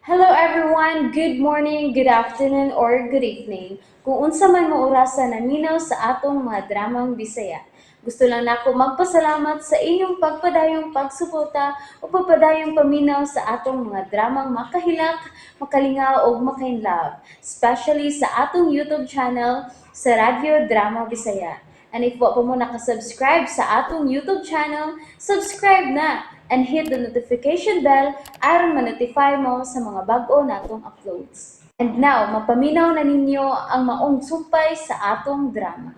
Hello everyone! Good morning, good afternoon, or good evening. Kung unsa man mo orasa naminaw sa atong mga dramang Bisaya. Gusto lang nako magpasalamat sa inyong pagpadayong pagsuporta o pagpadayong paminaw sa atong mga dramang makahilak, makalingaw ug makainlove, especially sa atong YouTube channel sa Radyo Drama Bisaya. And if wa pa mo nakasubscribe sa atong YouTube channel, subscribe na and hit the notification bell aron ma-notify mo sa mga bag-o natong uploads. And now, mapaminaw na ninyo ang maong sumpay sa atong drama.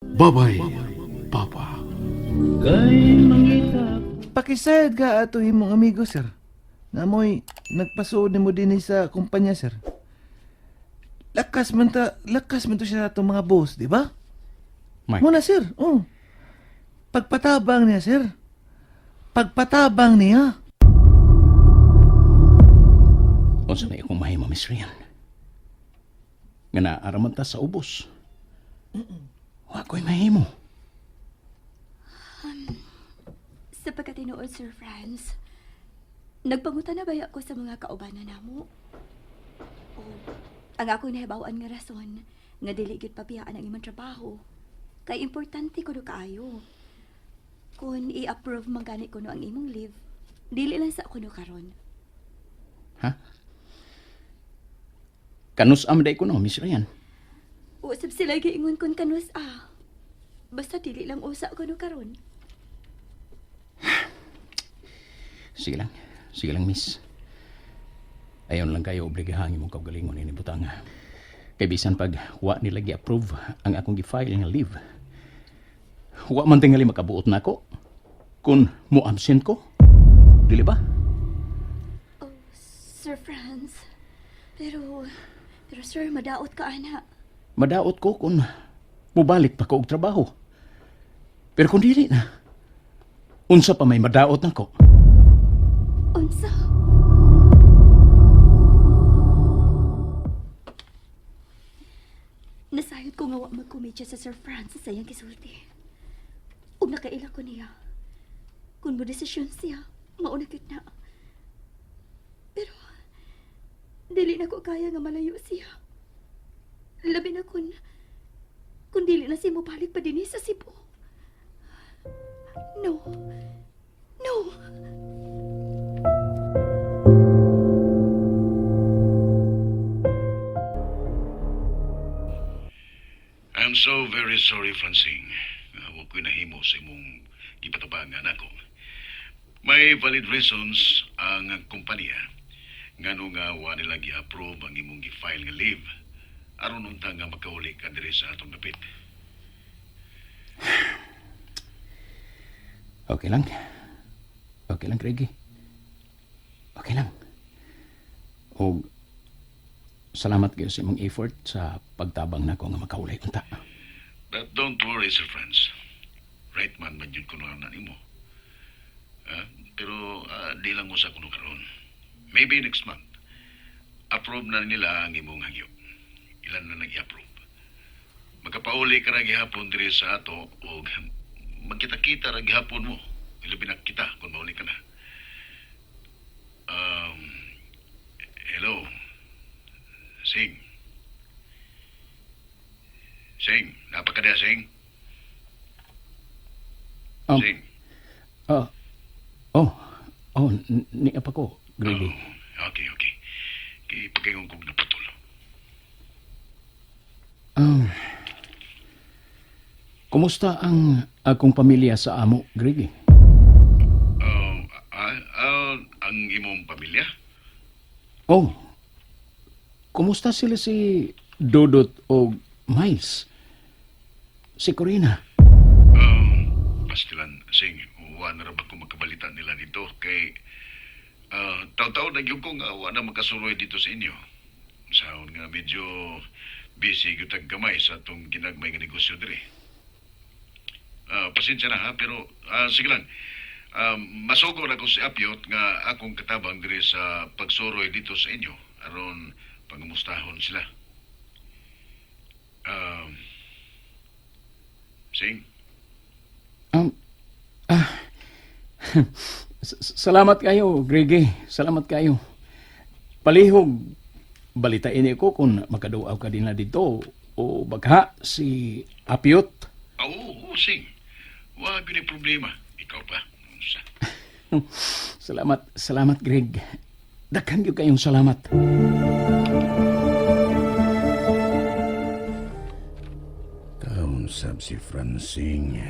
Babay, Papa. Pakisayad ka ato imong amigo, sir. Nga mo'y nagpasuod nimo dinhi sa kumpanya, sir. Lakas man ta, lakas man to siya sa atong mga boss, di ba? Mike. Muna, sir. Oh. Pagpatabang niya, sir. Pagpatabang niya. Unsa may akong mahimo, Miss Rian? Nga naaraman ta sa ubos. Wa ko'y mahimo. Sa pagkatinuod, Sir Franz, nagpanguta na baya ko sa mga kaubanan namo. O, ang ako nahibaw-an nga rason nga dili gyud pabiyaan ang imong trabaho. Kay importante kuno kaayo. Kung i-approve man gani kuno ang imong leave, dili lang sa kuno karon. Ha? Kanus am day ko no, Miss Rian. Usab sila giingon kun kanus ah. Basta dili lang usa kuno karon. Sige lang. Sige lang, miss. Ayon lang kayo obligahan imong kaugalingon ini butanga. Kay bisan pag wa nila gi-approve ang akong gi-file nga leave. Wa man tingali makabuot nako kung mo absent ko. Dili ba? Oh, Sir Franz. Pero sir, madaot ka ana. Madaot ko kung mubalik pa ko og trabaho. Pero kung dili na, unsa pa may madaot nako? Unsa? Nasayod ko nga wa magkomedya sa Sir Francis sa iyang gisulti. Ug nakaila ko niya. Kung mo desisyon siya, mauna gyud na. Pero dili na ko kaya nga malayo siya. Labi na kung dili na siya mobalik pa dinhi sa Cebu. No. No. I'm so very sorry, Francine. Nga wa ko'y nahimo sa imong gipatabangan ako. May valid reasons ang kompanya ngano nga wa nila gi-approve ang imong gi-file nga leave aron unta nga makauli ka diri sa atong dapit. Okay lang. Okay lang, Craigie. Okay lang. Og salamat kayo sa imong effort sa pagtabang nako nga makaulay unta. But don't worry, Sir Franz. Right man man yun kuno na nimo. Ah, pero di lang usa kuno karon. Maybe next month. Approve na nila ang imong hangyo. Ilan na nag-approve. Magkapauli ka ra gihapon diri sa ato og magkita-kita ra gihapon mo. Ilabi na kita kung mauli ka na. Um, hello. Sing. Sing, napakadya, Sing. Sing. Ah, oh, oh, niya pa ko, Grady. Oh, okay, okay. Kay pagkayon kong naputol. Kumusta ang akong pamilya sa amo, Grady? Oh, ang imong pamilya? Oh, kumusta sila si Dodot o Miles? Si Corina? Pastilan, Sing, wa na ra ba ko makabalita nila dito kay taw-taw na gyud ko nga wa na makasuroy dito sa inyo. Saon nga medyo busy gyud tag gamay sa atong ginagmay nga negosyo diri. Pasensya na ha, pero sige lang. Masugo na ko si Apyot nga akong katabang diri sa pagsuroy dito sa inyo aron pangumustahon sila. Sing, Salamat kayo, Grege. Salamat kayo. Palihog, balitain ko kung makaduaw ka din na dito o baka si Apiot. Ah, oo, oo, sing. Wa gyud ni problema. Ikaw pa. Unsa? Salamat, salamat Greg. Daghan gyud kayong salamat. Taon sab si Francing.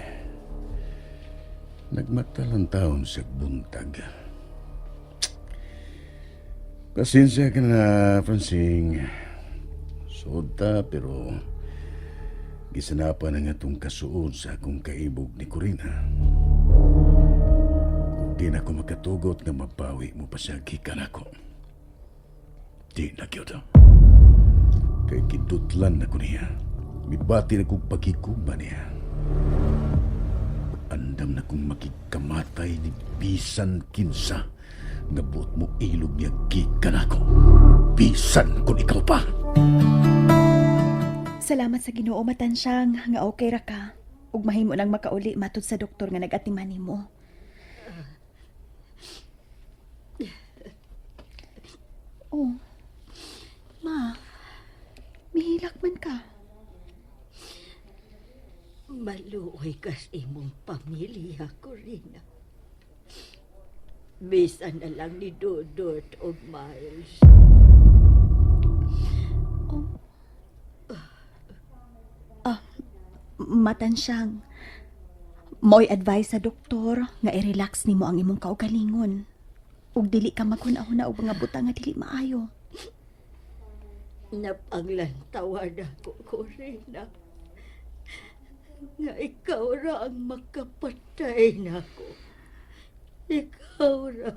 Nagmatalang taon sa buntag. Pasensya ka na, Francing. Suod ta, pero gisanapan ang atong kasuod sa akong kaibog ni Corina. Kung di na ko makatugot nga mabawi mo pa siya gikan ako. Di na gyud. Kay kidutlan na ko niya. Mibati na kong pagkikuba niya. Andam na kong makikamatay ni bisan kinsa. Nga buot mo ilog niya gikan ako. Bisan kung ikaw pa. Salamat sa Ginoo matansyang nga okay ra ka. Ug mahimo nang makauli matud sa doktor nga nag-atiman nimo. Oh. Ma, mihilak man ka. Maluoy ka sa imong pamilya, Corina. Bisan na lang ni Dudut o Miles. Matansyang. Mo'y advice sa doktor nga i-relax nimo ang imong kaugalingon. Ug dili ka maghuna-huna og mga butang nga dili maayo. Napanglantawan ako, Corina. Nga ikaw ra ang makapatay nako. Ikaw ra.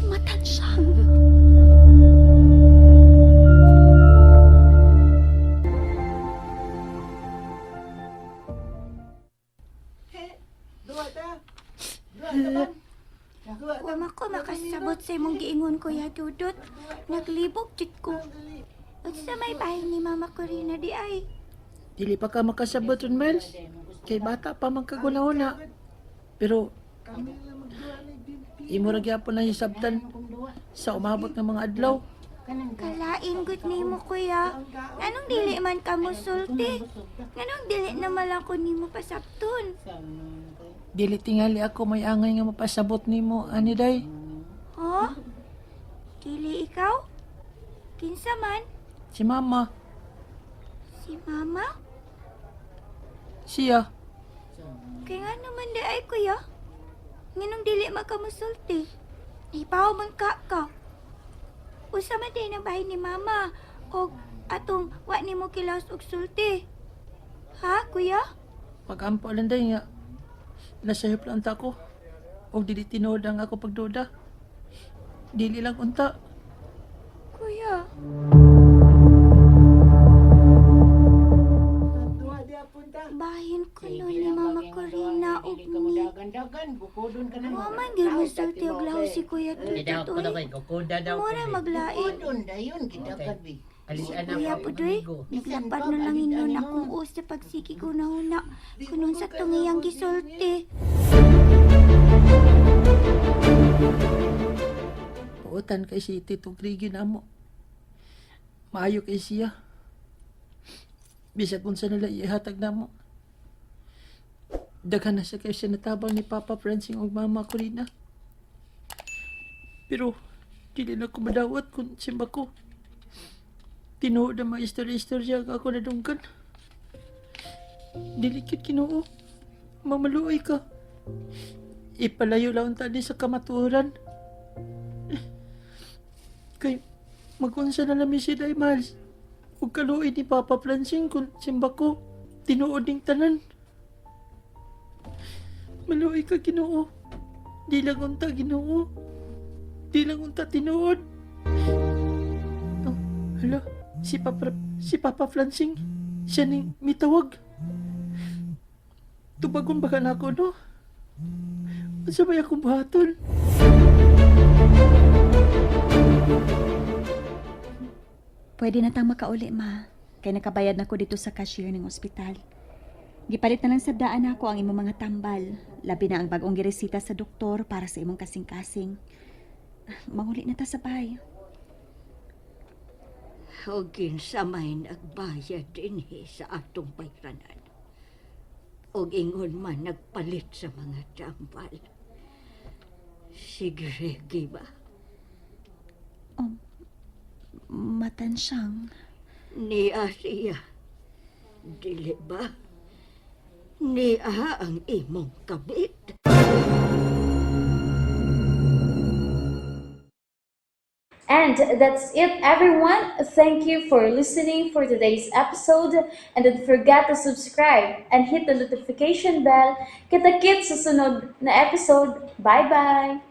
Matansyang. Wa man ko makasabot sa imong giingon, Kuya Dudut. Naglibog jud ko. Unsa may bahin ni Mama Corina di ay? Dili pa ka makasabot ron, Miles. Kay bata pa man kaguna-una. Pero imo ra gyapon na hisabtan sa umabot ng mga adlaw. Kalain gud nimo, Kuya. Anong dili man ka mosulti? Nganong dili na man ko nimo pasabton? Dili tingali ako may angay nga mapasabot nimo ani day. Ha? Dili ikaw? Kinsa man? Si mama, Si Mama? siya. Kay nga naman di ay, Kuya. Nganong dili man ka mosulti? Ipaw man ka ka. Usa man din ang bahay ni Mama. Og atong wa nimo kilaos og sulti. Ha, Kuya? Pagampo lang day nga nasayop lang ta ko. Og dili tinuod ang ako pagduda. Dili lang unta. Kuya. Bahin ko no ni Mama Corina og ni. Wa man gyud mosulti og laho si Kuya Tutut oy. Mura maglain. Si Kuya Pudoy, naglapad na lang inon akong us sa pagsiki ko na huna. Kunon sa tungiyang gisulti. Puotan kay si Tito Grigi na mo. Maayo kay siya. Bisag unsa nila ihatag na mo. Daghan na siya kay siya natabang ni Papa Francing og Mama Corina. Pero dili na ko madawat kung simba ko. Tinuod ang mga istorya-istorya nga ako nadunggan. Dili kit Ginoo. Mamaluoy ka. Ipalayo lang tani sa kamatuoran. Kay magunsa na lami sila ay Miles. Ug kaluoy ni Papa Francing kung simba ko tinuod ning tanan. Maluoy ka Ginoo. Di lang unta Ginoo. Di lang unta tinuod. Oh, hala, si Papa Francing siya ning mitawag. Tubagon ba ka na ako, no? Unsa may akong buhaton? Pwede na tang makauli, ma. Kay nakabayad na ko dito sa cashier ng ospital. Gipalit na lang sa daan ako ang imong mga tambal. Labi na ang bagong giresita sa doktor para sa imong kasing-kasing. Manguli na ta sa bahay. O kinsa may nagbayad dinhi sa atong bayranan. Og ingon man nagpalit sa mga tambal. Si Greggy ba? Matansyang. Niya siya. Dili ba? Niya ang imong kabit. And that's it, everyone. Thank you for listening for today's episode. And don't forget to subscribe and hit the notification bell. Kita-kits sa sunod na episode. Bye-bye!